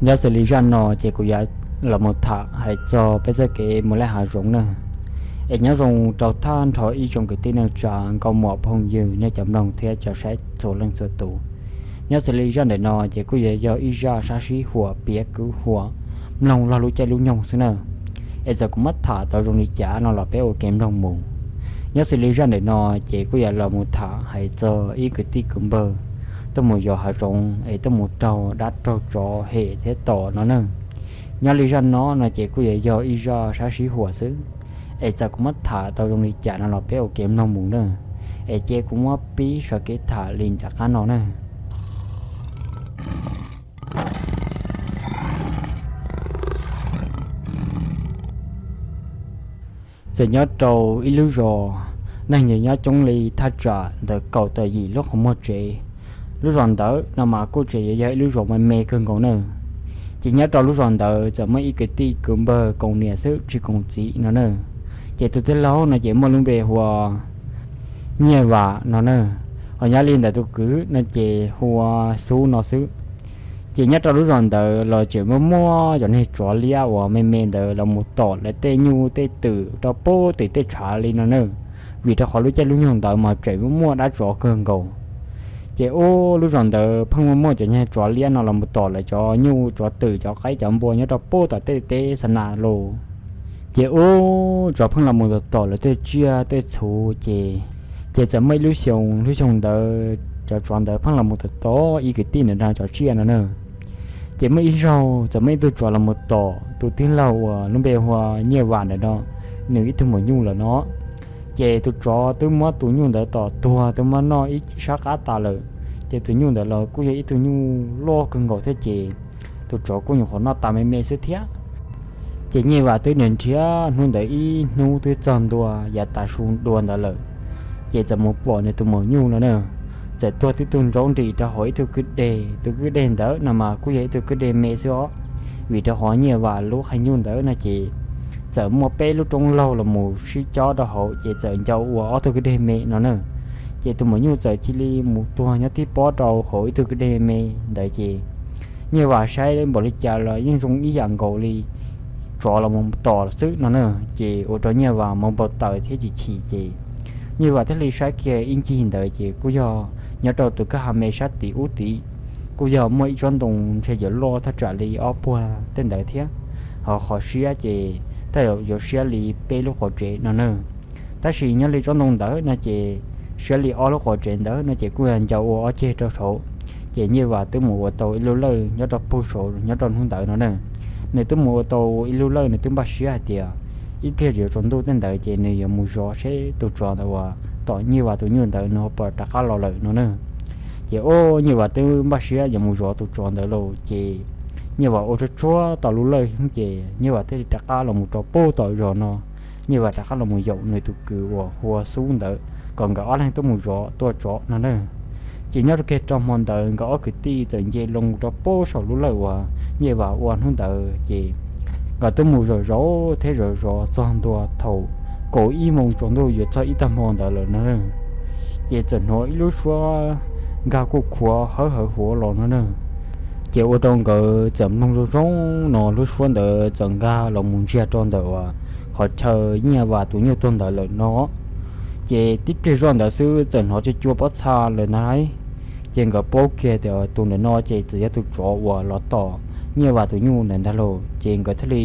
Nyob xws li zaj no ces kuv yuav los mus tham hais txog peb txoj kev mus lawm hav zoov na. Es nyob zoo rau thaj nrho ib tsoom kwv tij neej tsa nkauj muam phooj ywg nej cov mloog thiab cov saib txhua leej txhua tus. Nyob xws li zaj ntawm no ces kuj yuav yog ib zaj sab sib huam piav kwv huam mloog log lub caij lub nyoog xwb na. Es txawm kuv muab tham tau zoo li cas no los peb ua kev mloog mus. Nyob xws li zaj ntawm no ces kuj yuav los mus tham hais txog ib kwv tij kwv npawg tuaj mus yos hav zoov es tuaj mus raug dab raug tsov hem thiab tom no na. Nyob li zaj no no ces kuj yuav yog ib zaj sab sib huam xwb. Es txawm kuv muab tham tau zoo li cas no los peb ua kev mloog mus na. Es cia kuv muab pib sawv kev tham li nram qab no na. Txawm nyob rau ib lub zos, neeg nyob coob li thaj tsam ntawm kaum tawm yim lub qhov muag tsev. Lub zos ntawd no mas kuj tseem yuav yog ib lub zos me me kawg nkaus na. Ces nyob rau lub zos ntawd txawm muaj ib kwv tij kwv npawg koom niam xwb tsis koom txiv no na. Ces tus tij laug no ces muaj lub npe hu ua Nyiaj Vam no na, ho nyob li ntawd tus kwv no ces hu ua Xub no xwb. Ces nyob rau lub zos ntawd los tseem muaj muaj cov niag tsov liab uas me me ntawd los mus tom lawv tej nyuj tej twm rau puag tim tej tshav li no na, vim rau qhov lub caij lub nyoog ntawd mas tseem muaj muaj dab tsov kawg nkaus. Ces ub lub zos ntawd pheej muaj muaj cov niag tsov liab no los mus tom lawv cov nyuj tsov twm cov qaib cov npua nyob rau puag tom tej teb xa nas los. Ces ub tsov pheej los mus tom tom lawv tej tsiaj tej txhu ces, ces txawm muaj ib lub xyoo, lub xyoo ntawd cov tsov ntawd pheej los mus tom tom ib kwv tij ntawd nrog cov tsiaj no na. Ces muaj ib zaug txawm muaj ib tug tsov los mus tom tus tij laug uas lub npe hu ua Nyiaj Vam ntawm no nws ib tug maum nyuj lawm no. Ces tus tsov twb muab tus nyuj ntawd tom tuag twb muab noj ib sab qab tas lawm. Ces tus nyuj ntawd los kuj yog ib tug nyuj loj kawg nkaus thiab ces tus tsov kuj nyuam qhuav noj tas me me xwb thiab. Ces Nyiaj Vam twb nrhiav nrhiav hnub ntawd ib hnub twb txog ntua yav tav su dua ntawd lawm. Ces txawm mus pom nws tus maum nyuj no na, txawm tuag tib tug ntsaub nrim rau hauv ib tug kwj deg. Tus kwj deg ntawd no mas kuj yog ib tug kwj deg me xwb os, vim rau qhov Nyiaj Vam lub qhov nyuj ntawd no ces txawm muaj peb lub roob laug los mus sib cob rau hauv ces txawm ncau ua ob tug kwj deg me no na. Ces tus maum nyuj txawm cia li mus tuag nyob tib pob rau hauv ib tug kwj deg me ntawd ces Nyiaj Vam saib npaum li cas los yeej zoo ib yam nkaus li tsov los mus tom xwb no na. Ces ua rau Nyiaj Vam mob npau taws thiab chim chim ces Nyiaj Vam thiaj li saib kiag ib ncig ntawd ces kuj yog nyob rau tus kwj ha me sab tid ub tid, kuj yog muaj ib tsob ntoo ntshe yuav loj thaj tsam li ob puag tej ntawd thiab, ho qhov siab ces tej zaum yuav siab li peb lub qhov tsev no na. Tab sis nyob li tsob ntoo ntawd no ces siab li ob lub qhov tsev ntawd no ces kuj yog ncau ua ob ceg rau saud. Ces Nyiaj Vam twb mus ua tau ib lub lawj nyob rau puag saud nyob rau hnub ntawd no na. Nws twb mus ua tau ib lub lawj, nws twb npaj siab hais tias ib pliag yuav tsaus ntuj tej ntawd ces nws yuav mus zov seb tus tsov ntawd uas tom Nyiaj Vam tus nyuj ntawd nws ho puas rov qab los lawm no na. Ces ub Nyiaj Vam twb npaj siab yuav mus zov tus tsov ntawd lawm ces Nyiaj Vam ua tsuag tsuag tau lub lawj ces Nyiaj Vam thiaj li rov qab los mus rau puag tom zos no. Nyiaj Vam rov qab los mus yaum nws tus kwv uas hu ua Xub ntawd kom nkawd ob leeg tuaj mus zov tua tsov no na. Ces nyob rau kiag rau hmo ntawd nkawd ob kwv tij txawm nce loo rau puag saum lub lawj uas Nyiaj Vam ua hnub ntawd ces nkawd twb mus zov zov thiab zov zov txog ntua thaum kaum ib moos tsaus ntuj yuav txog ib tag hmo ntawd lawm no. Ces txawm hnov ib lub suab nkag kuj khuav hawb hawv huav los no na. Ces ua rau nkawd txawm mloog zoo zoo no lub suab ntawd txawm nkag los mus ntsiag rau ntawm uas qhov chaw Nyiaj Vam tus nyuj tuag ntawd lawm no. Ces tib pliag zoj ntawd xwb txawm hnov cua cua pob txha lawm ntag. Ces nkawd paub kiag tias tus ntawm no ces txawm yog tus tsov uas los tom Nyiaj Vam tus nyuj ntawd ntag lauj. Ces nkawd thiaj li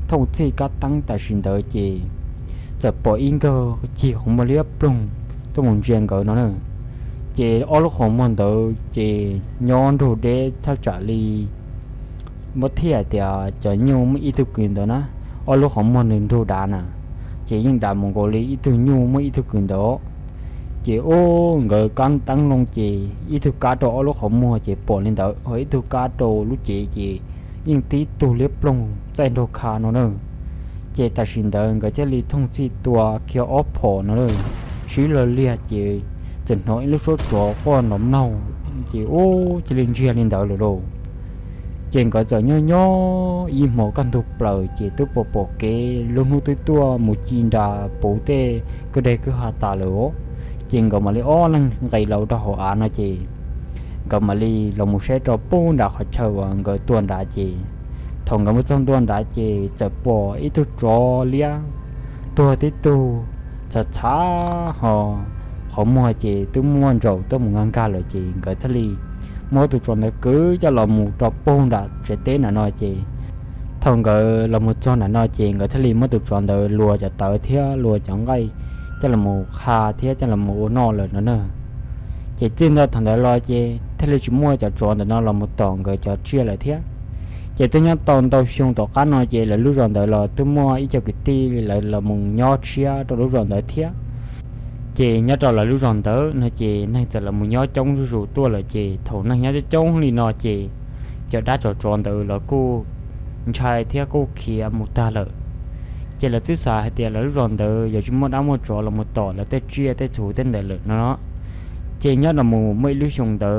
thooj txhij kab teeb tam sim ntawd ces txawm pom ib nkawg cig qhov muag liab ploog tuaj mus ntsia nkawd no na. Ces ob lub qhov muag ntawd ces nyob nrug deb thaj tsam li muab thiaj hais tias cov nyuj muaj ib tug kws ntawd na, ob lub qhov muag nws nrug dav na, ces yeej dav mus nkaus li ib tug nyuj muaj ib tug kws ntawd. Ces ub nkawd kab teeb loo ces ib tug kab rau ob lub qhov muag ces pom li ntawd, ho ib tug kab rau lub cev ces yeej tib tug liab ploog txaij nraug kha no na. Ces tam sim ntawd nkawd thiaj li thooj txhij tua kiag ob phom no na, sib law liag ces txawm hnov ib lub suab tsov quaj nrov mlaug, ces ub cia li ntsiag li ntawd lawm lauj. Ces nkawd txawm nyob nyob ib hmo kaj ntug plaws ces twb pom pom kev lub hnub twb tuaj mus ci nra puv tej kwj deg kwj ha tas lawm os. Ces nkawd mam li ob leeg nqis los rau hauv av no ces nkawd mam li los mus saib rau pem nram qhov chaw uas nkawd tuaj nrad ces, thaum nkawd mus txog ntua nrad ces txawm pom ib tug tsov liab tuag tib tug, txhav txhav ho qhov muag ces twb muaj ntsaum tuaj mus nkag nkag lawm ces nkawd thiaj li muab tus tsov ntawd kwv coj los mus rau pem nram tsev teb nram no ces, thaum nkawd los mus txog nram no ces nkawd thiaj li muab tus tsov ntawd luas cov tawv thiab luas cov nqaij coj los mus qha thiab coj los mus ua noj lawm no na. Ces txij ntawm thaum ntawd los ces thiaj li tsis muaj cov tsov ntawm no los mus tom nkawd cov tsiaj lawm thiab. Ces twb nyob tau ntau xyoo tom qab no ces lawv lub zos ntawd los twb muaj ib co kwv tij lawv los mus nyob tshiab rau lub zos ntawd thiab. Ces nyob rau lawv lub zos ntawd no ces neeg txawm los mus nyob coob zuj zus tuaj lawm ces thaum neeg nyob coob coob li no ces cov dab tsov tsov ntawd los kuj ntshai thiab kuj khiav mus tag lawm. Ces lawv twb xav hais tias lawv lub zos ntawd yuav tsis muaj dab muaj tsov los mus tom lawv tej tsiaj tej txhu tej ntawd lawm no. Ces nyob los mus muaj ib lub xyoo ntawd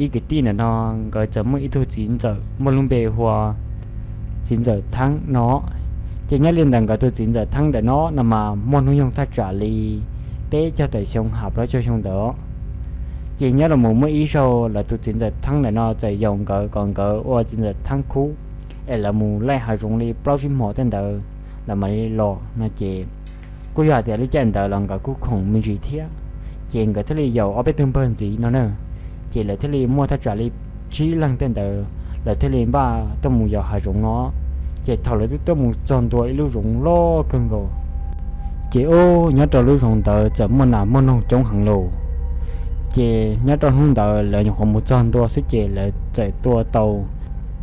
ib kwv tij ntawm no nkawd txawm muaj ib tug txiv ntxawm muaj lub npe hu ua txiv ntxawm Theeb no. Ces nyob li ntawm nkawd tus txiv ntxawm Theeb ntawm no no mas muaj hnub nyoog thaj tsam li peb caug tawm xyoo hab plaub caug xyoo ntawd. Ces nyob los mus muaj ib zaug lawv tus txiv ntxawm Theeb ntawm no txawm yaum nkawd kom nkawd ua txiv ntxawm Theeb khub es lawv mus laij hav zoov li plaub tsib hmo tej ntawd lawv mam li los no ces kuj yog hais tias lub caij ntawd los nkawd kuj khoom me ntsis thiab. Ces nkawd thiaj li yaum ob peb tug npawg ntxiv no na, ces lawv thiaj li muaj thaj tsam li tsib leeg tej ntawd lawv thiaj li npaj tuaj mus yos hav zoov no. Ces thaum lawv twb tuaj mus txog ntua ib lub zoov loj kawg nkaus ces ub nyob rau lub zoov ntawd txawm muaj nas muaj noog coob heev lawm. Ces nyob rau hnub ntawd lawv nyuam qhuav mus txog ntua xwb ces lawv txawm tua tau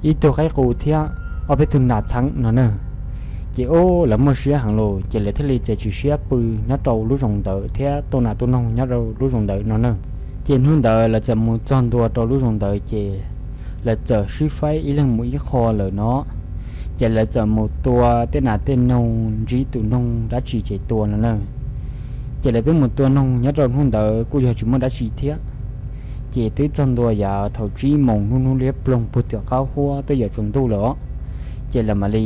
ib tug qaib qus thiab ob peb tug nas txheeb no na. Ces ub lawv muaj siab heev lawm ces lawv thiaj li txiav txim siab pw nyob rau lub zoov ntawd thiab tua nas tua noog nyob rau lub zoov ntawd no na. Ces hnub ntawd lawv txawm mus txog ntua rau lub zoov ntawd ces lawv txawm sib faib ib leeg mus ib qho lawm no. Ces lawv txawm mus tua tej nas tej noog ntsib tus noog dab tsi ces tua no na. Ces lawv twb mus tua noog nyob rau hnub ntawd kuj yog tsis muaj dab tsi thiab. Ces twb txog ntua yav thaum tsib moos hnub hnub liab ploog puag tim qab huab twb yuav tsaus ntuj lawm os. Ces lawv mam li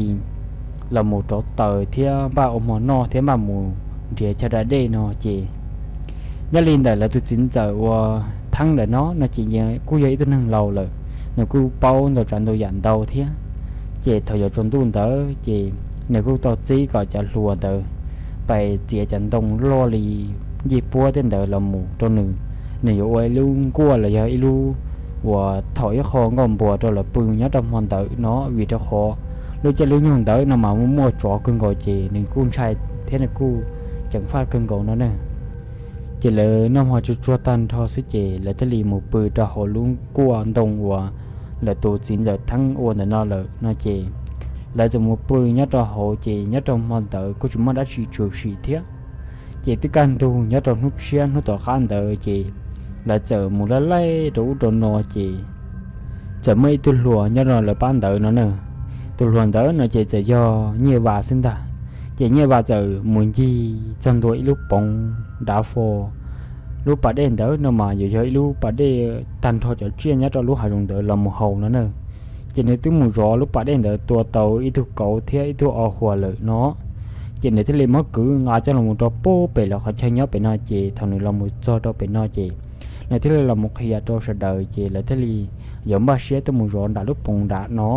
los mus rauv taws thiab npaj ua hmo noj thiab npaj mus nrhiav chaw da dej no ces nyob li ntawm lawv tus txiv ntxawm uas Theeb ntawm no no ces kuj yog ib tug neeg laus lawm, nws kuj paub ntau tsav ntau yam ntau thiab. Ces thaum yuav tsaus ntuj ntawd ces nws kuj tau txib kom cov hluas ntawd pais txiav cov ntoo loj li ncej puab tej ntawd los mus rau nws. Nws yuav ua ib lub nkuaj los yog ib lub uas thaum ib qho nkauj npuas rau lawv pw nyob rau hmo ntawd no vim rau qhov lub caij lub nyoog ntawd no mas muaj muaj tsov kawg nkaus ces nws kuj ntshai thiab nws kuj ceev faj kawg nkaus no na. Ces lawv noj hmo tsuag tsuag tag nrho xwb ces lawv thiaj li mus pw rau hauv lub nkuaj ntoo uas lawv tus txiv ntxawm Theeb ua ntawm no lawm no ces lawv txawm mus pw nyob rau hauv ces nyob rau hmo ntawd kuj tsis muaj dab tsi tshwm sim thiab. Ces twb kaj ntug nyob rau hnub tshiab hnub tom qab ntawd ces lawv txawm mus laij laij rau ub rau no ces txawm muaj ib tug hluas nyob rau lawv pab ntawd no na. Tus hluas ntawd no ces txawm yog Nyiaj Vas xwb ntag. Ces Nyiaj Vas txawm mus ncig txog ntua ib lub poov dav fo. Lub pas dej ntawd no mas yuav yog ib lub pas dej tag nrho cov tsiaj nyob rau lub hav zoov ntawd los mus haus no na. Ces nws twb mus zov lub pas dej ntawd tua tau ib tug kauv thiab ib tug o huas lawm no. Ces nws thiaj li muab kwv nqa coj los mus rau pem lawv qhov chaw nyob pem no ces thaum nws los mus txog rau pem no ces nws thiaj li los mus qhia rau sawv daws ces lawv thiaj li yuav npaj siab tuaj mus zov nram lub poov nram no.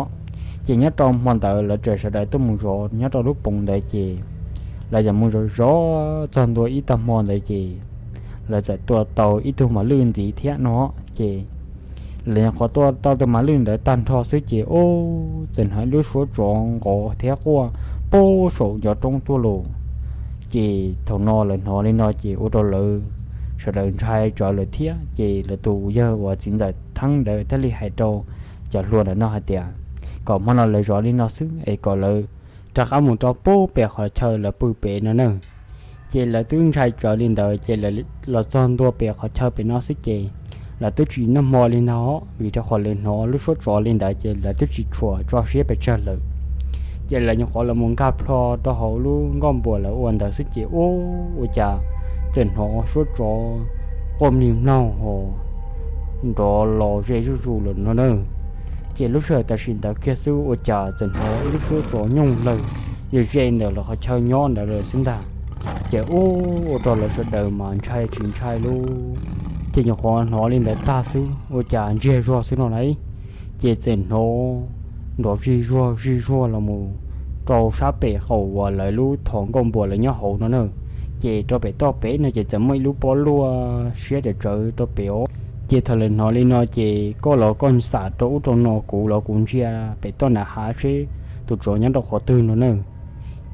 Ces nyob rau hmo ntawd lawv txawm sawv daws tuaj mus zov nyob rau lub poov ntawd ces lawv txawm mus zov zov txog ntua ib tag hmo ntawd ces lawv txawm tua tau ib tug mos lwj ntxiv thiab no. Ces lawv nyuam qhuav tua tau tus mos lwj ntawd tag nrho xwb ces ub txawm hnov ib lub suab tsov nqov thiab quaj pem saum ncov roob tuaj los. Ces thaum no lawv hnov li no ces ua rau lawv sawv daws ntshai tsawv lawm thiab ces lawv tus yawg uas txiv ntxawm Theeb ntawd thiaj li hais rau cov hluas ntawm no hais tias kom hmo no lawv zov li no xwb es kom lawv rov qab mus rau pem qhov chaw lawv pw pem no na. Ces lawv twb ntshai tsawv li ntawd ces lawv los txog ntua pem qhov chaw pem no xwb ces lawv twb tsis noj hmo li ntag vim rau qhov lawv hnov lub suab tsov li ntawd ces lawv twb tsis tshua tso siab pes tsawg lawm. Ces lawv nyuam qhuav los mus nkag plho rau hauv lub nkuaj npuas lawv ua ntawd xwb ces ub ua cas txawm hnov suab tsov quaj mlig mloog ho nrov los ze zuj zus lawm no na. Ces lub sij hawm tam sim ntawd kiag xwb ua cas txawm hnov ib lub suab tsov nyooj lawg ze ze ntawm lawv qhov chaw nyob ntawd lawm xwb ntag. Ces ub ua rau lawv sawv daws mas ntshai tsis ntshai lub Ces nyuam qhuav hnov li ntawd tag xwb ua cas ntsiag zog xwb no lauj, ces txawm hnov nrov zij zuag zij zuag los mus rau sab pem qaum uas lawv lub thom nkauj npuas lawv nyob hauv no na. Ces rau pem toj pem no ces txawm muaj ib lub pob luaj siab tsawv tsawv rau pem os. Ces thaum lawv hnov li no ces koj los koj xam rau ub rau no, kuv los kuv ntsia pem toj nram hav seb tus tsov nyob rau qhov twg no na.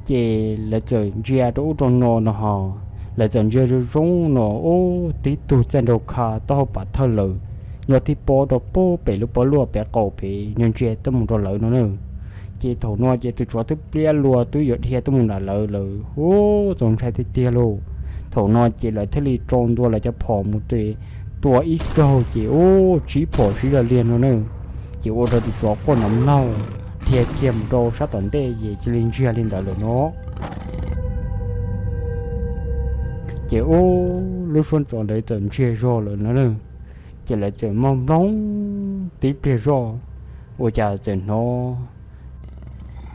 Ces lawv txawm ntsia rau ub rau no no ho, lawv txawm ntsia zoo zoo no, ub, tib tug txaij nraug kha taub hau pam thawj lawm, nyob tib pob rau pem lub pob luaj pem qaum pem, nws ntsia tuaj mus rau lawv no na. Ces thaum no ces tus tsov twb pliab lua twb yuav dhia tuaj mus nram lawv lawm, ub, txaus ntshai tiag tiag lauj. Thaum no ces lawv thiaj li rau ntua lawv cov phom mus tua ib zaug ces ub, tsib phom sib zog liag no na. Ces ua rau tus tsov quaj nrov mlaug, dhia kiag mus rau sab tom ntej ces cia li ntsiag li ntawd lawm no. Ces ub, lub suab tsov ntawd txawm ntsiag zog lawm no na. Ces lawv txawm moog nploog tib pliag zog, ua cas txawm hnov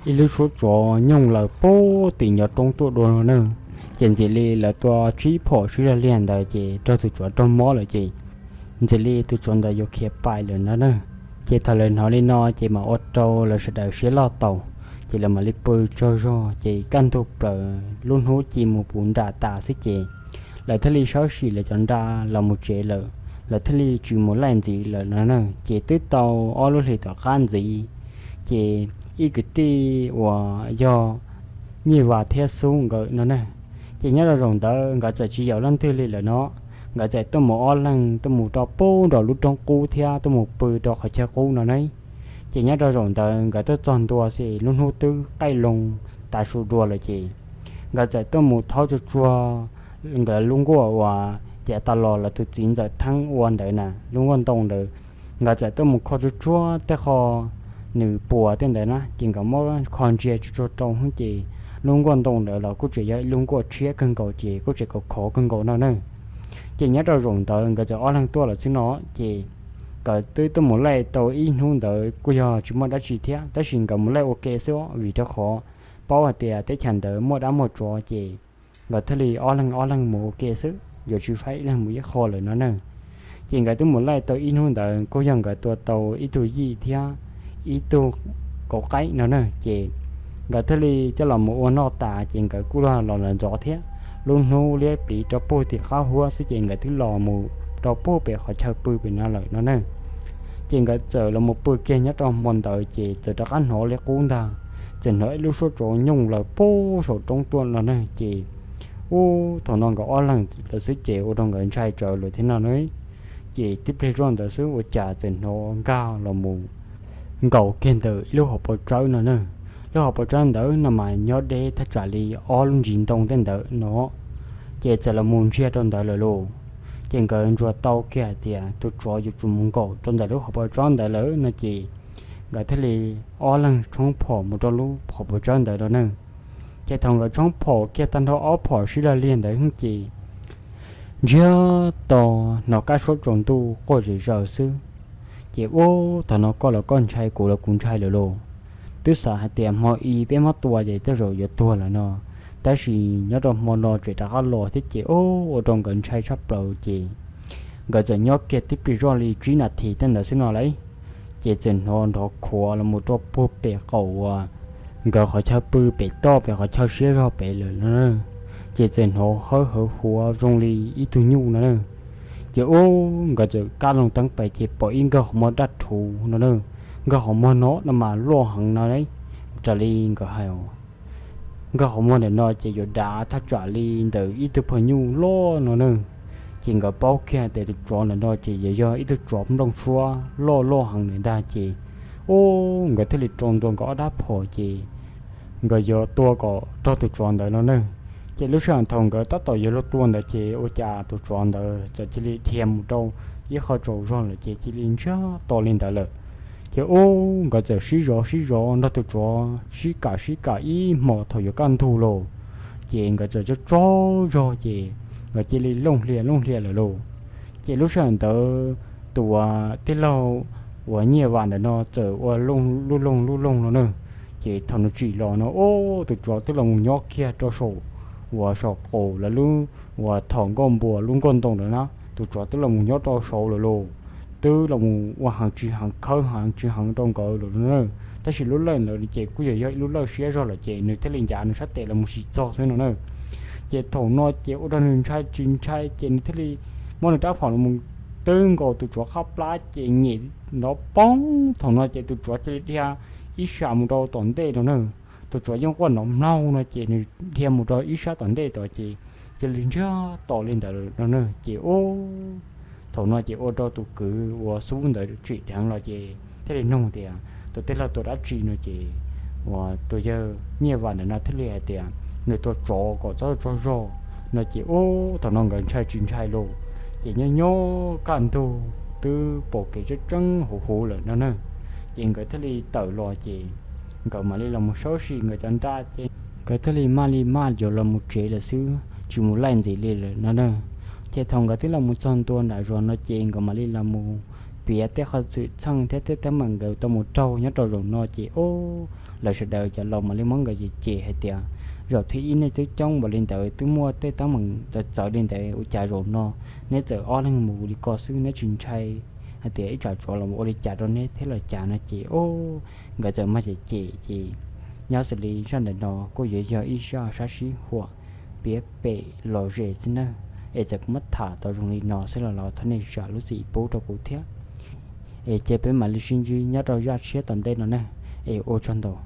ib lub suab tsov nyooj lawm puag tim nco roob tuaj dua no na. Ces ntxim li lawv tua tsib phom sib zog liag ntawd ces raug tus tsov raug mob lawm ces ntxim li tus tsov ntawd yuav khiav pais lawm no na. Ces thaum lawv hnov li no ces mam ua rau lawv sawv daws siab loj tau, ces lawv mam li pw tsaug zog ces kaj ntug plaws lub hnub ci mus puv nram tas xwb ces lawv thiaj li sawv sim lawv cov nra los mus tsev lawm, lawv thiaj li tsis mus laij ntxiv lawm no na. Ces twb tau ob lub hlis tom qab ntxiv, ces ib kwv tij uas yog Nyiaj Vas thiab Xub nkawd no na, ces nyob rau zaum ntawd nkawd txawm tsis yaum leej twg li lawm no, nkawd txawm tuaj mus ob leeg tuaj mus rau puag nram lub roob qub thiab tuaj mus pw rau qhov chaw qub no na. Ces nyob rau zaum ntawd nkawd tuaj txog ntua xwb lub hnub twb qaij loo tas su dua lawm ces nkawd txawm tuaj mus thauj tsuag tsuag nkawd lub nkuaj uas cav tas los lawv tus txiv ntxawm Theeb ua ntawd na, lub nkuaj ntoo ntawd. Nkawd txawm tuaj mus kho tsuag tsuag tej qho nws puas tej ntawd na, ces nkawd muab kho ntsia tsuag tsuag rau ces lub nkuaj ntoo ntawd los kuj tseem yog ib lub nkuaj tshiab kawg nkaus ces kuj tseem khov khov kawg nkaus no na. Ces nyob rau zaum ntawd nkawd txawm ob leeg tuaj lawm xwb no, ces nkawd twb tuaj mus laij tau ib hnub ntawd kuj yog tsis muaj dab tsi thiab, tab sis nkawd mus laij ua ke xwb vim rau qhov paub hais tias teb chaws ntawd muaj dab muaj tsov ces nkawd thiaj li ob leeg ob leeg mus ua ke xwb, yuav tsis faib ib leeg mus ib qho lawm no na. Ces nkawd twb mus laij tau ib hnub ntawd kuj yog nkawd tua tau ib tug yij thiab ib tug kauv qaib no na, ces nkawd thiaj li coj los mus ua noj tas ces nkawd kuj los lawm ntxov thiab. Lub hnub liab pliv rau puag tim qab huab xwb ces nkawd twb los mus rau puag pem qhov chaw pw pem no lawm no na. Ces nkawd txawm los mus pw kiag nyob rau hmo ntawd ces txawm rov qab hnov li qub ntag, txawm hnov ib lub suab tsov nyooj lawm puag saum roob tuaj no na ces ub, thaum no nkawd ob leeg lawm xwb ces ua rau nkawd ntshai tsawv lawm thiab no na. Ces tib pliag zoj ntawd xwb ua cas txawm hnov nkag los mus nkaus kiag ntawm ib lub hauv paus tsawb no na. Lub hauv paus tsawb ntawd no mas nyob deb thaj tsam li ob lub ntsis ntoo tej ntawd no, ces txawm los mus ntsiag rau ntawd lawm lauj. Ces nkawd ntsuas tau kiag hais tias tus tsov yuav tsum mus nkaum rau ntawm lub hauv paus tsawb ntawd lawm no ces nkawd thiaj li ob leeg tshoob phom mus rau lub hauv paus tsawb ntawd no na. Ces thaum nkawd tshoob phom kiag tag nrho ob phom sib laj liag ntawd ces ntsiag to hnov kab suab tsaus ntuj quaj zom zaws xwb. Ces ub, thaum no koj los koj ntshai, kuv los kuv ntshai lawm lauj. Twb xav hais tias hmo i peb muab tua ces tej zaum yuav tuag lawm no, tab sis nyob rau hmo no tseem rov qab los thiab ces ub, ua rau nkawd ntshai tshaj plaws ces nkawd txawm nyob kiag tib pliag zoj li tsib nas this tej ntawd xwb no lauj, ces txawm hnov nrov khuav los mus rau puag pem qaum uas nkawd qhov chaw pw pem toj pem qhov chaw siab zog pem lawm no. Ces txawm hnov hawb hawv huav zoo li ib tug nyuj no na. Ces ub, nkawd txawm kab loo teeb pes ces pom ib nkawg qhov muag daj rhuv no na. Nkawg qhov muag no no mas loj heev no, raws li nkawd hais, nkawg qhov muag ntawm no ces yuav dav thaj tsam li ntawm ib tug phaj nyuj loj no na. Ces nkawd paub kiag tias tus tsov ntawm no ces yuav yog ib tug tsov nplooj tshuab loj loj heev ntag ces ub, nkawd thiaj li rau ntua nkawd ob rab phom ces nkawd yuav tua kom raug tus tsov ntawd no na. Ces lub sij hawm thaum nkawd tab tom yuav luag tua ntawd ces ua cas tus tsov ntawd txawm cia li dhia mus rau ib qho tsaus zog lawm ces cia li ntsiag to li ntawd lawm. Ces ub, nkawd txawm sib zov sib zov nrog tus tsov sib kam sib kam ib hmos thaum yuav kaj ntug los, ces nkawd txawm tsaug tsaug zog ces nkawd cia li looj hlias looj hlias lawm lauj. Ces lub sij hawm ntawd tus uas tij laug uas Nyiaj Vas ntawm no txawm ua lub loog lub loog no na. Ces thaum nws tsim los no ub, tus tsov twb los mus nyob kiag rau saum uas saum qaum lawv lub uas thom nkauj npuas lub nkuaj ntoo ntawd na. tus tsov twb los mus nyob rau saud lawm lauj, twb los mus ua heev tsis heev, khawb heev tsis heev rau nkawd lawm no na. Tab sis lub lawj ntawd ces kuj yog yog ib lub lawj siab zog lawm ces nws thiaj li ncav nws sab tes los mus sim txog xwb no na. Ces thaum no ces ua rau nws ntshai tsis ntshai ces nws thiaj li muab nws rab phom los mus twb nkaus tus tsov qab plab ces nyem nrov poob. Thaum no ces tus tsov cia li dhia ib sab mus rau tom ntej no na. Tus tsov yeej quaj nrov mlaug no ces nws dhia mus rau ib sab tom ntej tod ces cia li ntsiag to li ntawd no na. Ces ub, thaum no ces ua rau tus kwv uas xub ntawd tsim dheev los ces thiaj li nug tias tus tij laug tua dab tsi no ces uas tus yawg Nyiaj Vam ntawm no thiaj li hais tias nws tua tsov kom txhob tsaug zog no ces ub, thaum no nkawd ntshai tsis ntshai lauj. Ces nyob nyob kaj ntug twb pom kev tseeb tseeb huv huv lawm no na. Ces nkawd thiaj li tawm los ces nkawd mam li los mus sawb sim nkawd cov nra ces nkawd thiaj li maj li maj yuav los mus tsev lawm xwb, tsis mus laij ntxiv li lawm no na. Ces thaum nkawd twb los mus txog ntua nram zos no ces nkawd mam li los mus piav tej qhov xwm txheej thiab tej teeb meem nkawd tau mus raug nyob rau zaum no ces ub, lawv sawv daws cov laus mam li muab nkawd cem cem hais tias zaum thib ib nej twb coob npaum li ntawd twb muaj tej teeb meem txawv txawv li ntawd ua cas zaum no neb txawm ob leeg mus li ko xwb, neb tsis ntshai hais tias ib tsam tsov los ua li cas rau neb thiab los cas no ces ub, nkawd txawm maj cem cem ces nyob xws li zaj ntawm no kuj yuav yog ib zaj sab sib huam piav pem los zem xwb nawb. Es txawm kuv muab tham tau zoo li no xwb los los thov nej zam lub txim pub rau kuv thiab. Es ces peb mam li sib ntsib nyob rau zaj tshiab tom ntej no na. Es ua tsaug ntau.